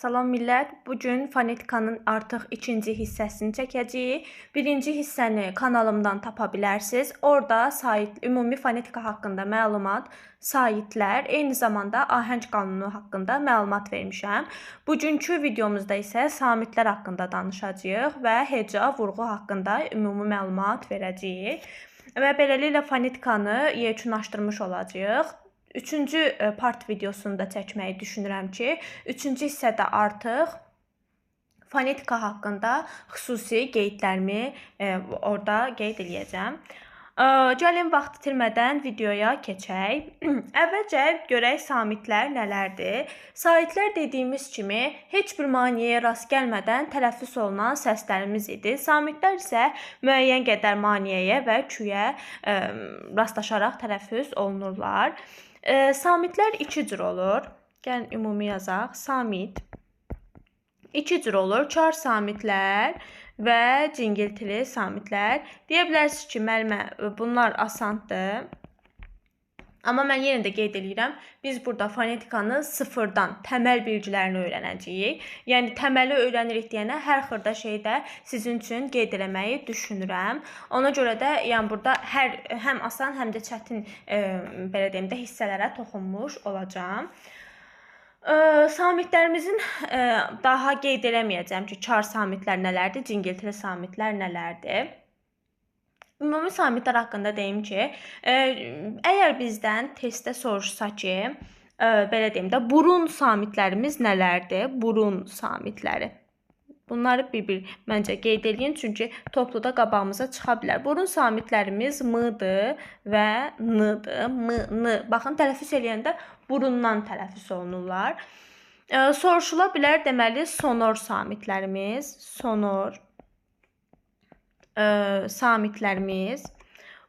Salam millət. Bu gün fonetikanın artıq ikinci hissəsini çəkəcəyik. Birinci hissəni kanalımdan tapa bilərsiniz. Orada sait ümumi fonetika haqqında məlumat, saitlər, eyni zamanda ahəng qanunu haqqında məlumat vermişəm. Bugünkü videomuzda isə samitlər haqqında danışacağıq və heca, vurğu haqqında ümumi məlumat verəcəyik. Və beləliklə fonetikanı yekunlaşdırmış olacağıq. Üçüncü part videosunu da çəkməyi düşünürəm ki, üçüncü hissədə artıq fonetika haqqında xüsusi qeydlərimi orada qeyd eləyəcəm. Gəlin vaxt itirmədən videoya keçək. Əvvəlcə görək samitlər nələrdir. Saitlər dediyimiz kimi heç bir maneəyə rast gəlmədən tələffüz olunan səslərimiz idi. Samitlər isə müəyyən qədər maneəyə və küyə rastlaşaraq tələffüz olunurlar. Samitlər iki cür olur. Gəlin ümumi yazaq. Samit iki cür olur. Kar samitlər və cingiltili samitlər. Deyə bilərsiniz ki, müəllimə, bunlar asandır. Amma mən yenə də qeyd eləyirəm, biz burada fonetikanı sıfırdan, təməl bilgilərini öyrənəcəyik. Yəni təməli öyrənirik deyənə hər xırda şeyi də sizin üçün qeyd eləməyi düşünürəm. Ona görə də yəni burada həm asan, həm də çətin belə deyim də hissələrə toxunmuş olacağam. Samitlərimizin daha qeyd eləməyəcəm ki, kar samitlər nələrdir, cingiltili samitlər nələrdir. Ümumi samitlər haqqında deyim ki, əgər bizdən testdə soruşsa ki, belə deyim də, burun samitlərimiz nələrdir? Burun samitləri. Bunları bir-bir məncə qeyd eləyin, çünki topluda qabağımıza çıxa bilər. Burun samitlərimiz M-dır və N-dır. M, N. Baxın, tələffüz eləyəndə burundan tələffüz olunurlar. Soruşula bilər, deməli, sonor samitlərimiz. Sonor samitlərimiz.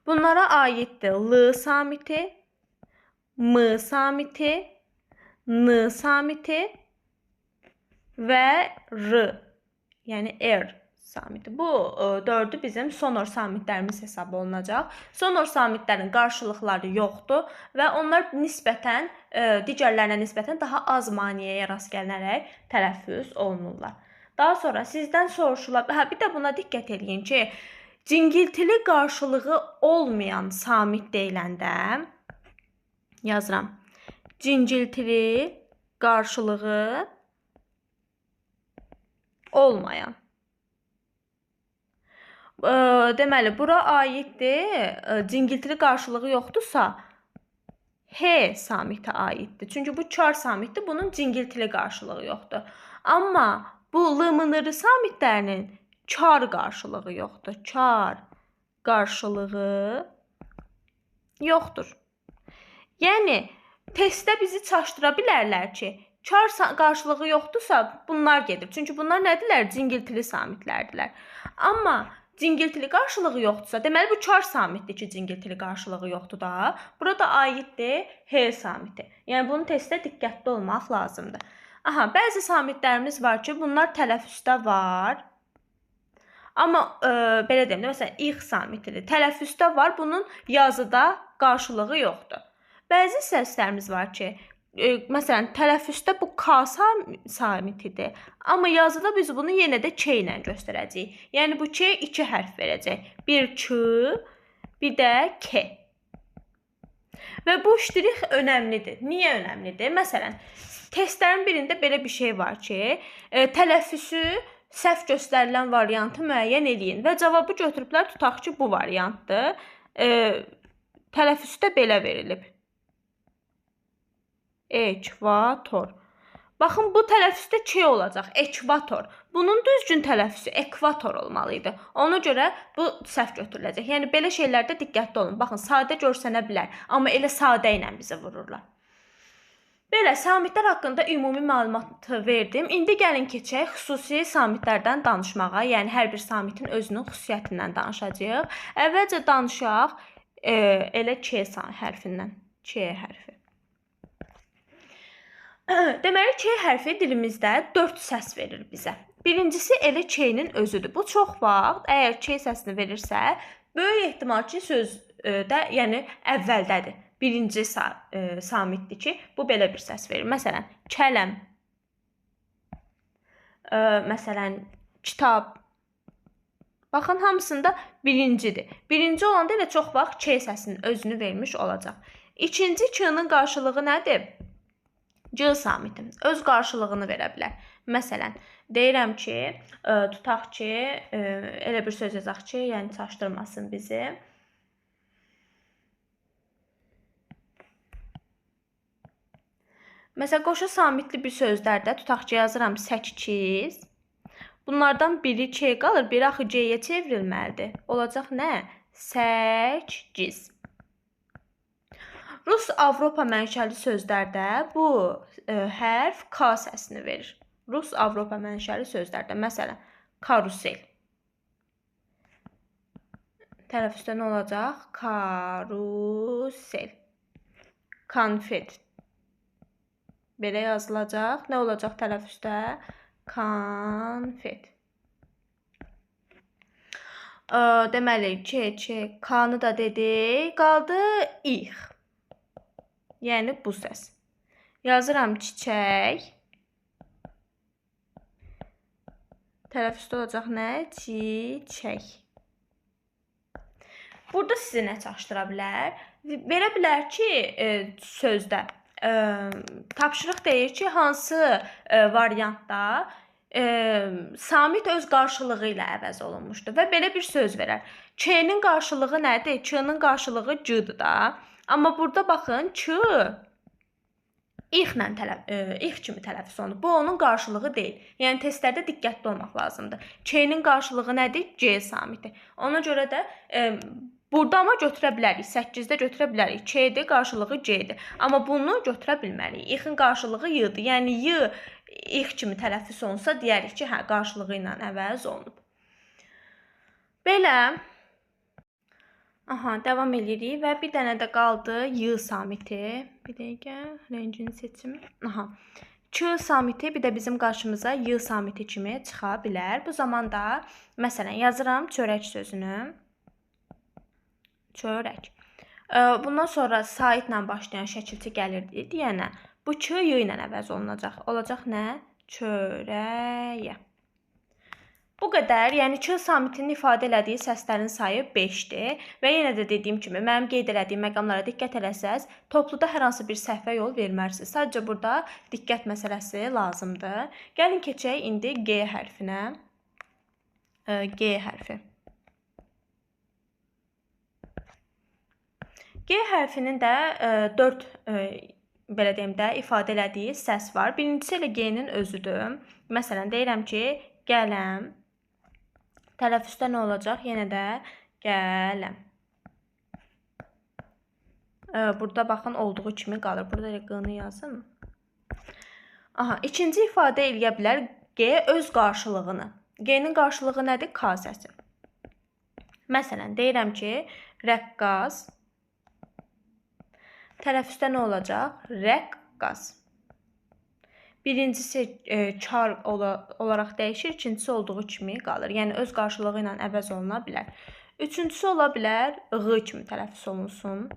Bunlara aiddir L samiti, M samiti, N samiti və R, yəni R samiti. Bu dördü bizim sonor samitlərimiz hesab olunacaq. Sonor samitlərin qarşılıqları yoxdur və onlar nisbətən digərlərinə nisbətən daha az maneəyə rast gəlinərək tələffüz olunurlar. Daha sonra sizdən soruşula, bir də buna diqqət eləyin ki, cingiltili qarşılığı olmayan samit deyiləndə yazıram. Cingiltili qarşılığı olmayan. Deməli, bura aiddir. Cingiltili qarşılığı yoxdursa, H samitə aiddir. Çünki bu kar samitdir, bunun cingiltili qarşılığı yoxdur. Amma bu L, M, N, R samitlərinin kar qarşılığı yoxdur. Kar qarşılığı yoxdur. Yəni, testdə bizi çaşdıra bilərlər ki, kar qarşılığı yoxdursa, bunlar gedir. Çünki bunlar nədirlər? Cingiltili samitlərdirlər. Amma cingiltili qarşılığı yoxdursa, deməli bu kar samitdir ki, cingiltili qarşılığı yoxdur da. Burada aiddir H samiti. Yəni, bunun testdə diqqətli olmaq lazımdır. Aha, bəzi samitlərimiz var ki, bunlar tələffüzdə var. Amma belə deyim də, məsələn, İX samitidir. Tələffüzdə var, bunun yazıda qarşılığı yoxdur. Bəzi səslərimiz var ki, məsələn, tələffüzdə bu K samitidir. Amma yazıda biz bunu yenə də K ilə göstərəcəyik. Yəni, bu K iki hərf verəcək. Bir K, bir də K. Və bu ştrix önəmlidir. Niyə önəmlidir? Məsələn, testlərin birində belə bir şey var ki, tələffüzü səhv göstərilən variantı müəyyən eləyin və cavabı götürüblər, tutaq ki, bu variantdır. Tələffüzdə belə verilib. Ekvator. Baxın, bu tələffüzdə K olacaq. Ekvator. Bunun düzgün tələffüzü ekvator olmalı idi. Ona görə bu səhv götürüləcək. Yəni, belə şeylərdə diqqətli olun. Baxın, sadə görsənə bilər. Amma elə sadə ilə bizi vururlar. Belə, samitlər haqqında ümumi məlumatı verdim. İndi gəlin keçək xüsusi samitlərdən danışmağa. Yəni, hər bir samitin özünün xüsusiyyətindən danışacağıq. Əvvəlcə danışaq elə K hərfindən. K hərfi. Deməli, K hərfi dilimizdə 4 səs verir bizə. Birincisi elə K-nin özüdür. Bu çox vaxt əgər K səsini verirsə, böyük ehtimal ki, sözdə, yəni əvvəldədir. Birinci samitdir ki, bu belə bir səs verir. Məsələn, kələm. Məsələn, kitab. Baxın, hamısında birincidir. Birinci olanda elə çox vaxt Ç səsinin özünü vermiş olacaq. İkinci Ç-nın qarşılığı nədir? C samiti. Öz qarşılığını verə bilər. Məsələn, deyirəm ki, tutaq ki, elə bir söz yazaq ki, yəni çaşdırmasın bizi. Məsələn, qoşa samitli bir sözlərdə tutaq ki, yazıram 8. Bunlardan biri Ç qalır, biri axı C-yə çevrilməlidir. Olacaq nə? 8. Rus Avropa mənşəli sözlərdə bu hərf K səsini verir. Rus Avropa mənşəli sözlərdə. Məsələn, karusel. Tələffüzdə nə olacaq? Karusel. Konfet. Belə yazılacaq. Nə olacaq tələffüzdə? Konfet. Deməli, Ç, Ç, K-nı da dedik. Qaldı İX. Yəni bu səs. Yazıram çiçək. Tələffüzdə olacaq nə? Çiçək. Burada sizi nə çaşdıra bilər? Verə bilər ki, sözdə tapşırıq deyir ki, hansı variantda samit öz qarşılığı ilə əvəz olunmuşdur və belə bir söz verər. Ç-nin qarşılığı nədir? Ç-nin qarşılığı C-dır da. Amma burada baxın, Ç İX kimi tələffüz olunur. Bu onun qarşılığı deyil. Yəni testlərdə diqqətli olmaq lazımdır. Ç-nin qarşılığı nədir? C samiti. Ona görə də burada amma götürə bilərik. 8-də götürə bilərik. Ç-dir, qarşılığı C-dir. Amma bunu götürə bilmərik. İX-in qarşılığı Y-dir. Yəni Y İX kimi tələffüz olunsa deyərik ki, hə, qarşılığı ilə əvəz olunub. Belə. Aha, davam edirik və bir dənə də qaldı Y samiti. Bir dəqiqə, rəngini seçim. Aha. Ç samiti bir də bizim qarşımıza Y samiti kimi çıxa bilər. Bu zaman da, məsələn, yazıram çörək sözünü. Çörək. Bundan sonra saitlə başlayan şəkilçi gəlirdi deyənə, bu Ç Y ilə əvəz olunacaq. Olacaq nə? Çörəyə. Bu qədər, yəni Ç samitinin ifadə elədiyi səslərin sayı 5-dir və yenə də dediyim kimi, mənim qeyd elədiyim məqamlara diqqət eləsəz, topluda hər hansı bir səhvə yol vermərsiniz. Sadəcə burada diqqət məsələsi lazımdır. Gəlin keçək indi G hərfinə. G hərfi. G hərfinin də 4, belə deyim də, ifadə elədiyi səs var. Birincisi elə G-nin özüdür. Məsələn, deyirəm ki, qələm. Tələffüzdə nə olacaq? Yenə də qələm. Burada baxın, olduğu kimi qalır. Burada elə Q-nı yazın. Aha, ikinci ifadə eləyə bilər G öz qarşılığını. G-nin qarşılığı nədir? K səsi. Məsələn, deyirəm ki, rəqqas. Tələffüzdə nə olacaq? Rəqqas. Birincisi kar olaraq dəyişir, ikincisi olduğu kimi qalır. Yəni öz qarşılığı ilə əvəz oluna bilər. Üçüncüsü ola bilər ğ kimi tələffüz olunsun.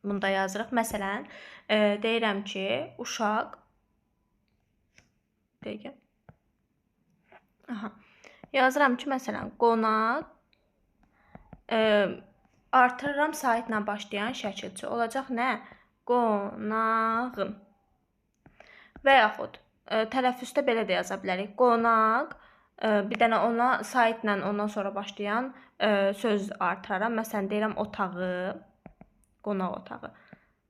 Bunu da yazırıq. Məsələn, deyirəm ki, uşaq. Dəqiqə. Aha. Yazıram ki, məsələn, qonaq. Artırıram saitlə başlayan şəkilçi. Olacaq nə? Qonağım. Və yaxud tələffüzdə belə də yaza bilərik. Qonaq, bir dənə ona saitlə ondan sonra başlayan söz artıraram. Məsələn, deyirəm otağı, qonaq otağı.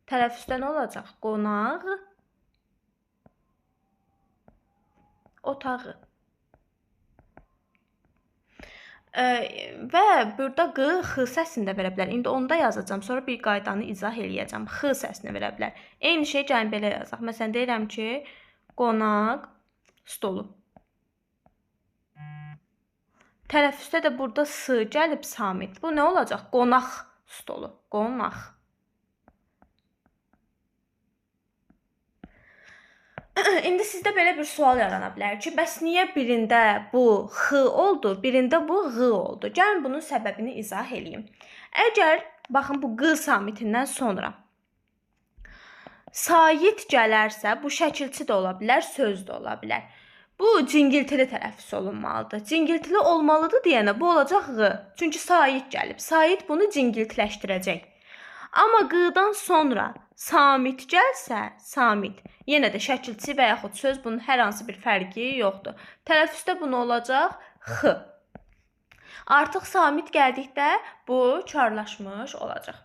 Tələffüzdə nə olacaq? Qonaq otağı. Və burada Q, X səsini də verə bilər. İndi onu da yazacağam. Sonra bir qaydanı izah eləyəcəm. X səsini verə bilər. Eyni şey gəlin belə yazaq. Məsələn, deyirəm ki, qonaq stolu. Tələffüzdə də burada S gəlib samit. Bu nə olacaq? Qonaq stolu. Qonaq. İndi sizdə belə bir sual yarana bilər ki, bəs niyə birində bu X oldu, birində bu Ğ oldu? Gəlin bunun səbəbini izah eləyim. Əgər, baxın, bu Q samitindən sonra sait gələrsə, bu şəkilçi də ola bilər, söz də ola bilər. Bu cingiltili tələffüz olunmalıdır. Cingiltili olmalıdır deyənə bu olacaq ğ. Çünki sait gəlib. Sait bunu cingiltiləşdirəcək. Amma q-dan sonra samit gəlsə, samit, yenə də şəkilçi və yaxud söz bunun hər hansı bir fərqi yoxdur. Tələffüzdə bu nə olacaq? X. Artıq samit gəldikdə bu karlaşmış olacaq.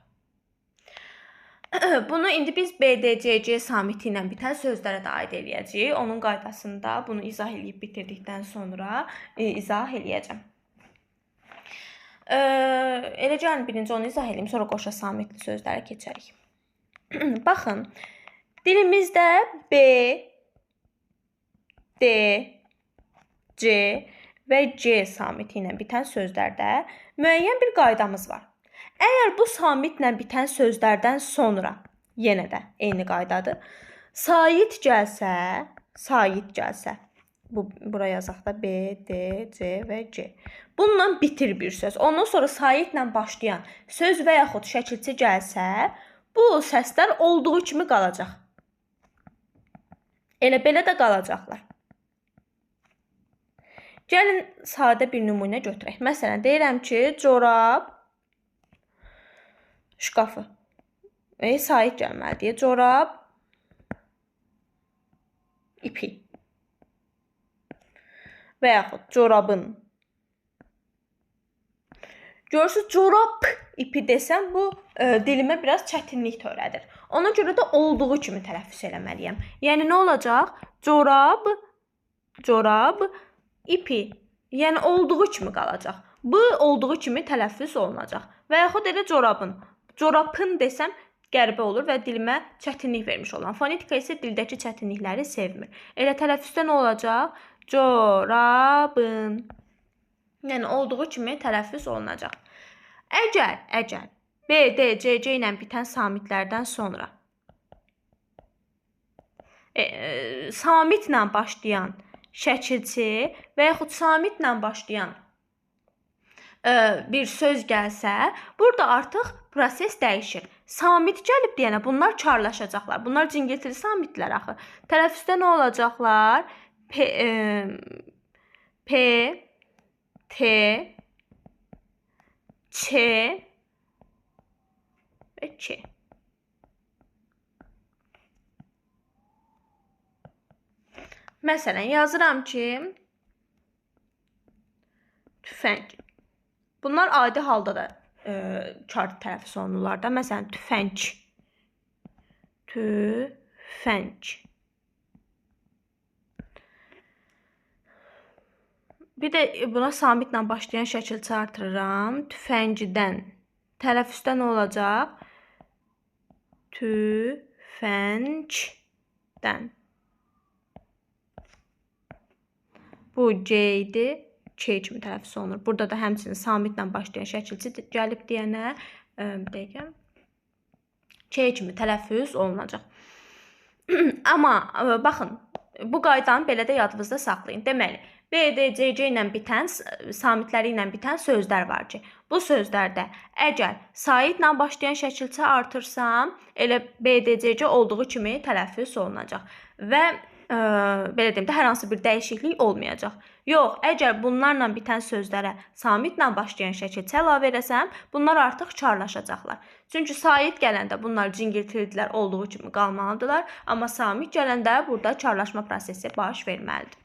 Bunu indi biz B, D, C, C samiti ilə bitən sözlərə də aid eləyəcəyik. Onun qaydasında bunu izah eləyib bitirdikdən sonra izah eləyəcəm. Elə gəlin birinci onu izah eləyim, sonra qoşa samitli sözlərə keçərik. Baxın, dilimizdə B, D, C və C samiti ilə bitən sözlərdə müəyyən bir qaydamız var. Əgər bu samitlə bitən sözlərdən sonra, yenə də eyni qaydadır, sait gəlsə, sait gəlsə, bu bura yazaq da B, D, C və C. Bununla bitir bir söz. Ondan sonra saitlə başlayan söz və yaxud şəkilçi gəlsə, bu səslər olduğu kimi qalacaq. Elə belə də qalacaqlar. Gəlin sadə bir nümunə götürək. Məsələn, deyirəm ki, corab şkafı. Sait gəlməlidir. Corab ipi. Və yaxud corabın. Görürsünüz, corab ipi desəm, bu dilimə biraz çətinlik törədir. Ona görə də olduğu kimi tələffüz eləməliyəm. Yəni, nə olacaq? Corab, corab ipi. Yəni, olduğu kimi qalacaq. Bu, olduğu kimi tələffüz olunacaq. Və yaxud elə corabın. Corapın desəm, qəribə olur və dilimə çətinlik vermiş olan. Fonetika isə dildəki çətinlikləri sevmir. Elə tələffüzdə nə olacaq? Corabın. Yəni, olduğu kimi tələffüz olunacaq. Əgər B, D, C, C ilə bitən samitlərdən sonra samitlə başlayan şəkilçi və yaxud samitlə başlayan bir söz gəlsə, burada artıq proses dəyişir. Samit gəlib deyənə bunlar karlaşacaqlar. Bunlar cingiltili samitlər axı. Tələffüzdə nə olacaqlar? P, P, T, Ç və K. Məsələn, yazıram ki, tüfəng. Bunlar adi halda da kar tələffüz olunurlar da. Məsələn, tüfəng. Tüfəng. Bir də buna samitlə başlayan şəkilçi artırıram. Tüfəngdən. Tələffüzdə nə olacaq? Tüfəngdən. Bu C idi. K kimi tələffüz olunur. Burada da həmçinin samitlə başlayan şəkilçi gəlib deyənə, bir dəqiqə, K kimi tələffüz olunacaq. Amma baxın, bu qaydanı belə də yadınızda saxlayın. Deməli, B, D, C, C ilə bitən, samitləri ilə bitən sözlər var ki, bu sözlərdə əgər saitlə başlayan şəkilçi artırsam, elə B, D, C, C olduğu kimi tələffüz olunacaq. Və belə deyim də, hər hansı bir dəyişiklik olmayacaq. Yox, əgər bunlarla bitən sözlərə samitlə başlayan şəkilçi əlavə eləsəm, bunlar artıq karlaşacaqlar. Çünki sait gələndə bunlar cingiltilidirlər, olduğu kimi qalmalıdırlar. Amma samit gələndə burada karlaşma prosesi baş verməlidir.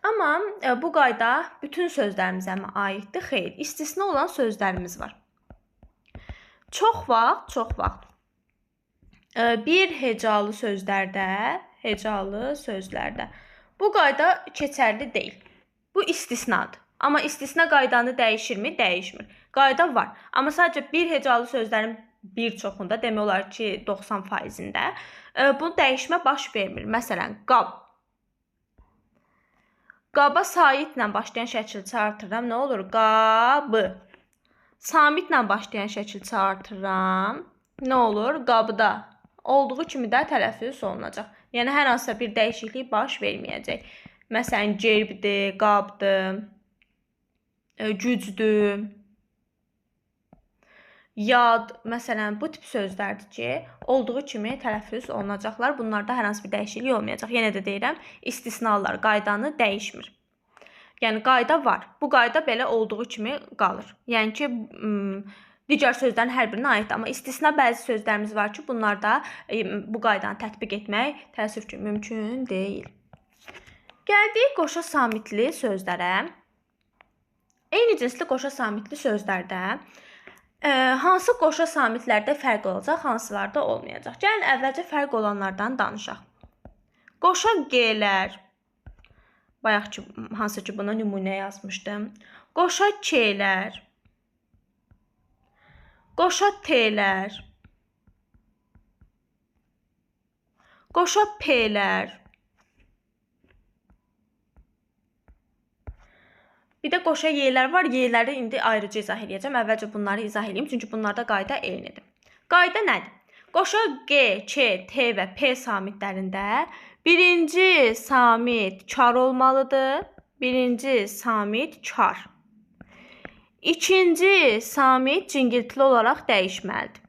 Amma bu qayda bütün sözlərimizə mi aiddir? Xeyr, istisna olan sözlərimiz var. Çox vaxt bir hecalı sözlərdə, bu qayda keçərli deyil. Bu istisnadır. Amma istisna qaydanı dəyişirmi? Dəyişmir. Qayda var. Amma sadəcə bir hecalı sözlərin bir çoxunda, demək olar ki, 90%-ində bu dəyişmə baş vermir. Məsələn, qab. Qaba saitlə başlayan şəkilçi artırıram. Nə olur? Qabı. Samitlə başlayan şəkilçi artırıram. Nə olur? Qabda. Olduğu kimi də tələffüz olunacaq. Yəni, hər hansısa bir dəyişiklik baş verməyəcək. Məsələn, gerbdir, qabdır, gücdür, yad, məsələn, bu tip sözlərdir ki, olduğu kimi tələffüz olunacaqlar. Bunlarda hər hansı bir dəyişiklik olmayacaq. Yenə də deyirəm, istisnalar qaydanı dəyişmir. Yəni qayda var. Bu qayda belə olduğu kimi qalır. Yəni ki, digər sözlərin hər birinə aiddir. Amma istisna bəzi sözlərimiz var ki, bunlarda bu qaydanı tətbiq etmək təəssüf ki, mümkün deyil. Gəldik qoşa samitli sözlərə. Eyni cinsli qoşa samitli sözlərdə hansı qoşa samitlərdə fərq olacaq, hansılarda olmayacaq? Gəlin əvvəlcə fərq olanlardan danışaq. Qoşa G-lər, bayaq ki, hansı ki buna nümunə yazmışdım. Qoşa K-lər, qoşa T-lər, qoşa P-lər. Bir də qoşa Y-lər var. Y-ləri indi ayrıca izah eləyəcəm. Əvvəlcə bunları izah eləyim, çünki bunlarda qayda eynidir. Qayda nədir? Qoşa G, K, T və P samitlərində birinci samit kar olmalıdır. Birinci samit kar. İkinci samit cingiltili olaraq dəyişməlidir.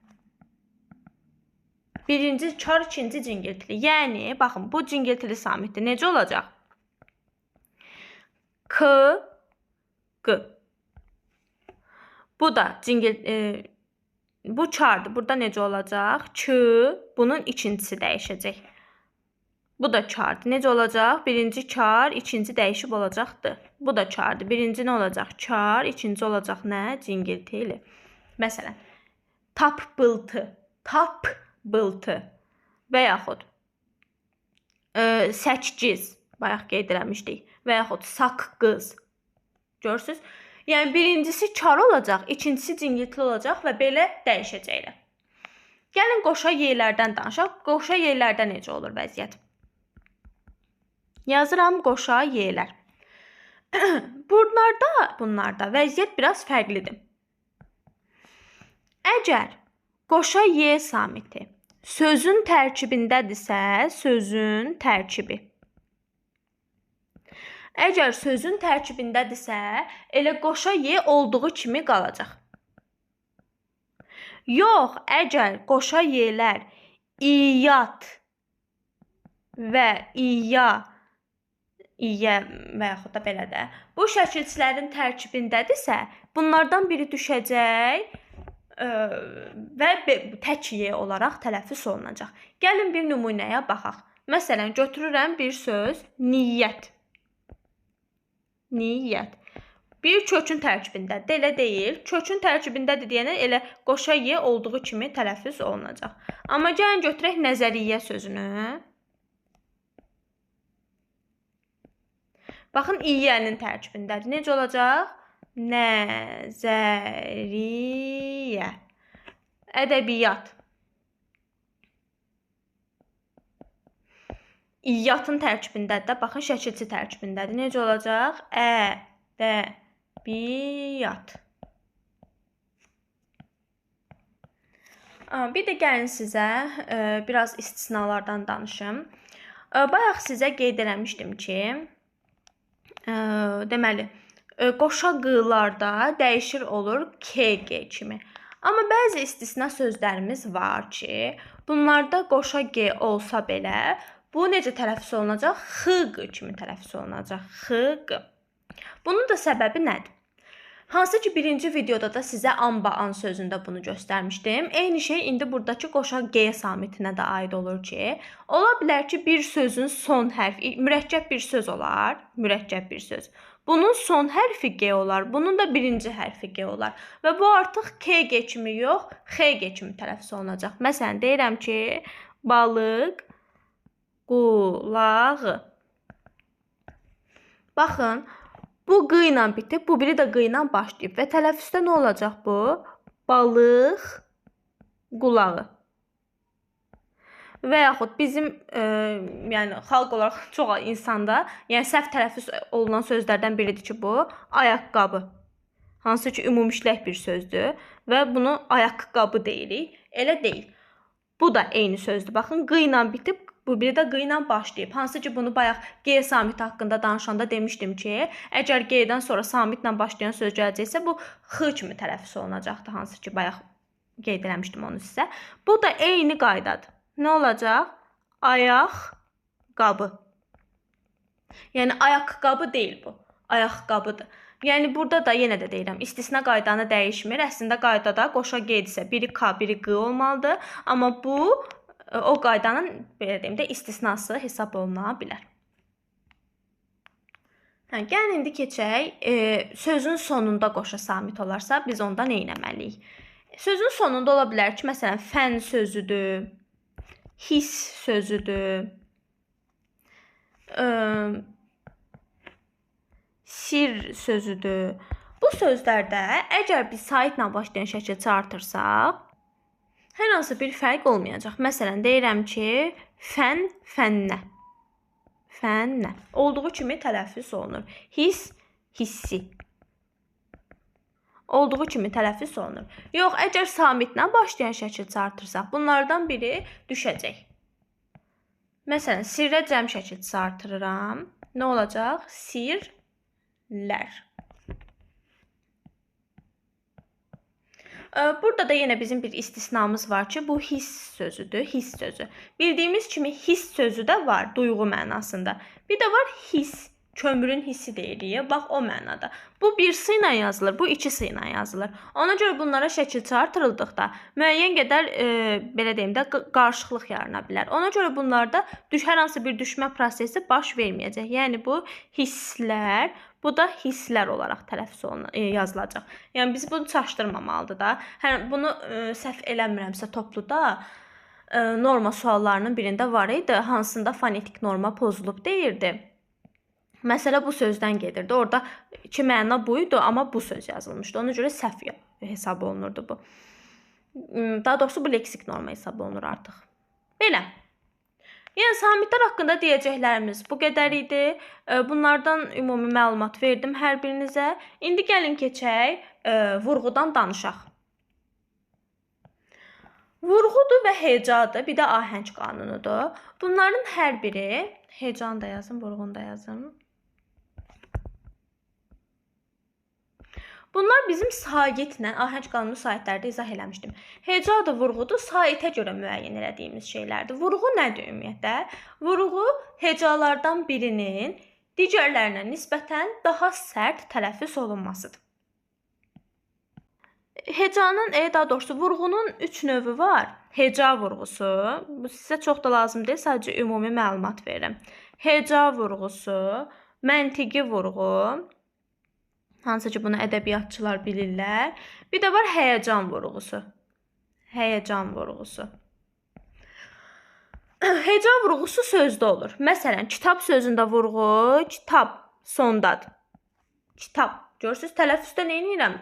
Birinci kar, ikinci cingiltili. Yəni, baxın, bu cingiltili samitdir. Necə olacaq? K, Q. Bu da bu kardır. Burada necə olacaq? Ç, bunun ikincisi dəyişəcək. Bu da kardır. Necə olacaq? Birinci kar, ikinci dəyişib olacaqdır. Bu da kardır. Birinci nə olacaq? Kar, ikinci olacaq nə? Cingiltili. Məsələn, tapbıltı, tapbıltı və yaxud səkkiz, bayaq qeyd eləmişdik, və yaxud saqqız. Görürsünüz? Yəni, birincisi kar olacaq, ikincisi cingiltili olacaq və belə dəyişəcəklər. Gəlin qoşa Y-lərdən danışaq. Qoşa Y-lərdə necə olur vəziyyət? Yazıram qoşa Y-lər. Bunlarda vəziyyət biraz fərqlidir. Əgər qoşa Y samiti sözün tərkibindədirsə, sözün tərkibi. Əgər sözün tərkibindədirsə, elə qoşa Y olduğu kimi qalacaq. Yox, əgər qoşa Y-lər İyat və İya, İyə və yaxud da belə də, bu şəkilçilərin tərkibindədirsə, bunlardan biri düşəcək və tək Y olaraq tələffüz olunacaq. Gəlin bir nümunəyə baxaq. Məsələn, götürürəm bir söz, niyyət. Niyyət. Bir kökün tərkibindədir, elə deyil. Kökün tərkibindədir deyənə elə qoşa Y olduğu kimi tələffüz olunacaq. Amma gəlin götürək nəzəriyyə sözünü. Baxın, İyyənin tərkibindədir. Necə olacaq? Nəzəriyyə. Ədəbiyyat. İyyatın tərkibindədir də, baxın, şəkilçi tərkibindədir. Necə olacaq? Ədəbiyyat. Bir də gəlin sizə biraz istisnalardan danışım. Bayaq sizə qeyd eləmişdim ki, deməli, qoşa Q-larda dəyişir olur KG kimi. Amma bəzi istisna sözlərimiz var ki, bunlarda qoşa G olsa belə, bu necə tələffüz olunacaq? XG kimi tələffüz olunacaq. XG. Bunun da səbəbi nədir? Hansı ki, birinci videoda da sizə anba-an sözündə bunu göstərmişdim. Eyni şey indi buradakı qoşa G samitinə də aid olur ki, ola bilər ki, bir sözün son hərfi, mürəkkəb bir söz olar, mürəkkəb bir söz. Bunun son hərfi G olar, bunun da birinci hərfi G olar. Və bu artıq KG kimi yox, XG kimi tələffüz olunacaq. Məsələn, deyirəm ki, balıq qulağı. Baxın, bu Q ilə bitib, bu biri də Q ilə başlayıb və tələffüzdə nə olacaq bu? Balıq qulağı. Və yaxud bizim, yəni xalq olaraq çox insanda, yəni səhv tələffüz olunan sözlərdən biridir ki, bu ayaqqabı. Hansı ki, ümumişlək bir sözdür və bunu ayaqqabı deyirik. Elə deyil. Bu da eyni sözdür. Baxın, Q ilə bitib, bu biri də Q ilə başlayıb. Hansı ki, bunu bayaq G samiti haqqında danışanda demişdim ki, əgər G-dən sonra samitlə başlayan söz gələcəksə, bu X kimi tələffüz olunacaqdır. Hansı ki, bayaq Qeyd eləmişdim onu sizə. Bu da eyni qaydadır. Nə olacaq? Ayaq qabı. Yəni ayaqqabı deyil bu. Ayaqqabıdır. Yəni burada da yenə də deyirəm, istisna qaydanı dəyişmir. Əslində qaydada qoşa qeyd isə biri K, biri Q olmalıdır. Amma bu o qaydanın belə deyim də istisnası hesab oluna bilər. Hə, gəlin indi keçək. Sözün sonunda qoşa samit olarsa biz onda nə etməliyik? Sözün sonunda ola bilər ki, məsələn, fən sözüdür, hiss sözüdür, sir sözüdür. Bu sözlərdə əgər biz saitlə başlayan şəkilçi artırsaq, hər hansı bir fərq olmayacaq. Məsələn, deyirəm ki, fən, fənnə. Fənnə. Olduğu kimi tələffüz olunur. His, hissi. Olduğu kimi tələffüz olunur. Yox, əgər samitlə başlayan şəkilçi artırsaq, bunlardan biri düşəcək. Məsələn, sirrə cəm şəkilçisi artırıram. Nə olacaq? Sirlər. Burada da yenə bizim bir istisnamız var ki, bu hiss sözüdür, hiss sözü. Bildiyimiz kimi hiss sözü də var duyğu mənasında. Bir də var hiss, kömürün hissi deyirik, bax o mənada. Bu bir s ilə yazılır, bu iki s ilə yazılır. Ona görə bunlara şəkilçi artırıldıqda müəyyən qədər, belə deyim də, qarışıqlıq yarana bilər. Ona görə bunlarda hər hansı bir düşmə prosesi baş verməyəcək. Yəni bu hisslər, bu da hisslər olaraq tələffüz yazılacaq. Yəni biz bunu çaşdırmamalıdır da. Bunu səhv eləmirəmsə topluda norma suallarının birində var idi, hansında fonetik norma pozulub deyirdi. Məsələ bu sözdən gedirdi. Orada iki məna buydu, amma bu söz yazılmışdı. Ona görə səhv hesab olunurdu bu. Daha doğrusu bu leksik norma hesab olunur artıq. Belə. Yəni samitlər haqqında deyəcəklərimiz bu qədər idi. Bunlardan ümumi məlumat verdim hər birinizə. İndi gəlin keçək vurğudan danışaq. Vurğudur və hecadır, bir də ahəng qanunudur. Bunların hər biri, hecanı da yazım, vurğunu da yazım. Bunlar bizim saitlə, ahəng qanunu saitlərdə izah eləmişdim. Hecadır, vurğudur, saitə görə müəyyən elədiyimiz şeylərdir. Vurğu nədir ümumiyyətlə? Vurğu hecalardan birinin digərlərinə nisbətən daha sərt tələffüz olunmasıdır. Hecanın, daha doğrusu vurğunun 3 növü var. Heca vurğusu, bu sizə çox da lazım deyil, sadəcə ümumi məlumat verirəm. Heca vurğusu, məntiqi vurğu, hansı ki bunu ədəbiyyatçılar bilirlər. Bir də var həyəcan vurğusu. Həyəcan vurğusu. Heca vurğusu sözdə olur. Məsələn, kitab sözündə vurğu, kitab sondadır. Kitab. Görürsünüz, tələffüzdə nə edirəm?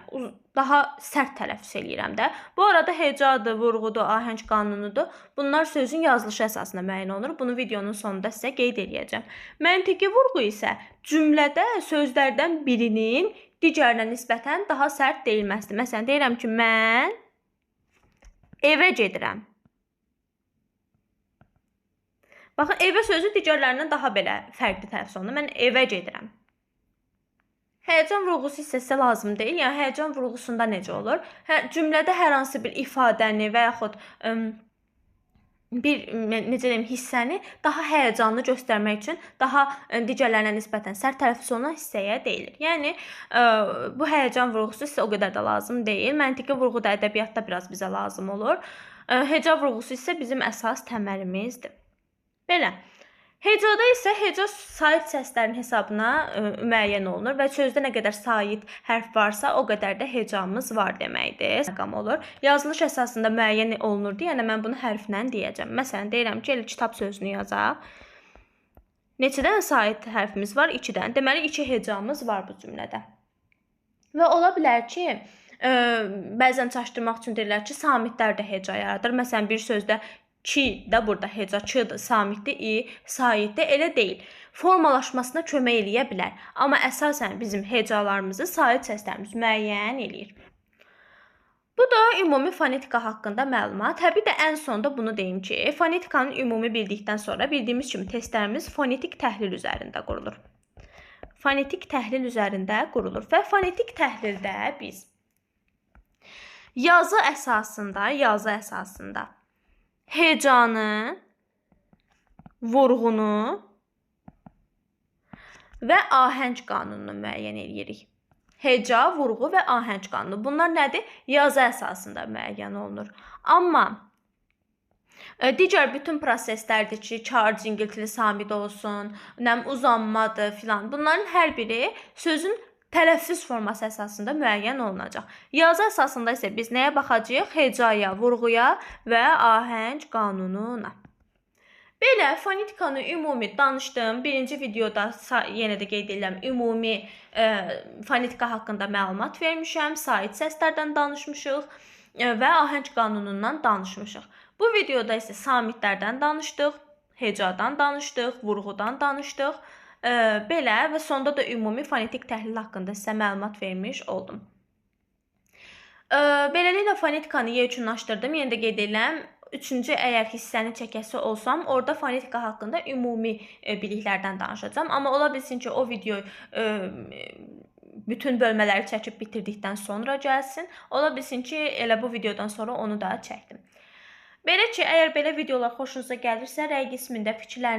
Daha sərt tələffüz eləyirəm də. Bu arada hecadır, vurğudur, ahəng qanunudur. Bunlar sözün yazılışı əsasında müəyyən olunur. Bunu videonun sonunda sizə qeyd eləyəcəm. Məntiqi vurğu isə cümlədə sözlərdən birinin digərinə nisbətən daha sərt deyilməsidir. Məsələn, deyirəm ki, mən evə gedirəm. Baxın, evə sözü digərlərindən daha belə fərqli tələffüz olunur. Mən evə gedirəm. Həyəcan vurğusu isə sizə lazım deyil. Yəni, həyəcan vurğusunda necə olur? Cümlədə hər hansı bir ifadəni və yaxud bir necə deyim, hissəni daha həyəcanlı göstərmək üçün daha digərlərinə nisbətən sərt tələffüz olunan hissəyə deyilir. Yəni, bu həyəcan vurğusu sizə o qədər də lazım deyil. Məntiqi vurğu da ədəbiyyatda biraz bizə lazım olur. Heca vurğusu isə bizim əsas təməlimizdir. Belə. Hecada isə heca sait səslərin hesabına müəyyən olunur və sözdə nə qədər sait hərf varsa, o qədər də hecamız var deməkdir. Məqam olur. Yazılış əsasında müəyyən olunur deyənə mən bunu hərflə deyəcəm. Məsələn, deyirəm ki, elə kitab sözünü yazaq. Neçə dənə sait hərfimiz var? 2 dənə. Deməli, 2 hecamız var bu cümlədə. Və ola bilər ki, bəzən çaşdırmaq üçün deyirlər ki, samitlər də heca yaradır. Məsələn, bir sözdə ki də burada heca, k-dır, samitdir, i, saitdir, elə deyil. Formalaşmasına kömək eləyə bilər. Amma əsasən bizim hecalarımızı sait səslərimiz müəyyən eləyir. Bu da ümumi fonetika haqqında məlumat. Təbii də ən sonda bunu deyim ki, fonetikanın ümumi bildikdən sonra bildiyimiz kimi testlərimiz fonetik təhlil üzərində qurulur. Fonetik təhlil üzərində qurulur və fonetik təhlildə biz Yazı əsasında hecanı, vurğunu və ahəng qanununu müəyyən edirik. Heca, vurğu və ahəng qanunu. Bunlar nədir? Yazı əsasında müəyyən olunur. Amma digər bütün proseslərdir ki, kar, cingiltili samid olsun, nəm uzanmadır filan. Bunların hər biri sözün tələffüz forması əsasında müəyyən olunacaq. Yazı əsasında isə biz nəyə baxacağıq? Hecaya, vurğuya və ahəng qanununa. Belə fonetikanı ümumi danışdım. Birinci videoda yenə də qeyd edirəm, ümumi fonetika haqqında məlumat vermişəm, sait səslərdən danışmışıq və ahəng qanunundan danışmışıq. Bu videoda isə samitlərdən danışdıq, hecadan danışdıq, vurğudan danışdıq. Belə və sonda da ümumi fonetik təhlil haqqında sizə məlumat vermiş oldum. Beləliklə fonetikanı yekunlaşdırdım. Yenə də qeyd edirəm, üçüncü əgər hissəni çəkəsi olsam, orada fonetika haqqında ümumi biliklərdən danışacağam. Amma ola bilsin ki, o video bütün bölmələri çəkib bitirdikdən sonra gəlsin. Ola bilsin ki, elə bu videodan sonra onu da çəkdim. Belə ki, əgər belə videolar xoşunuza gəlirsə, rəy qismində fikirlərinizi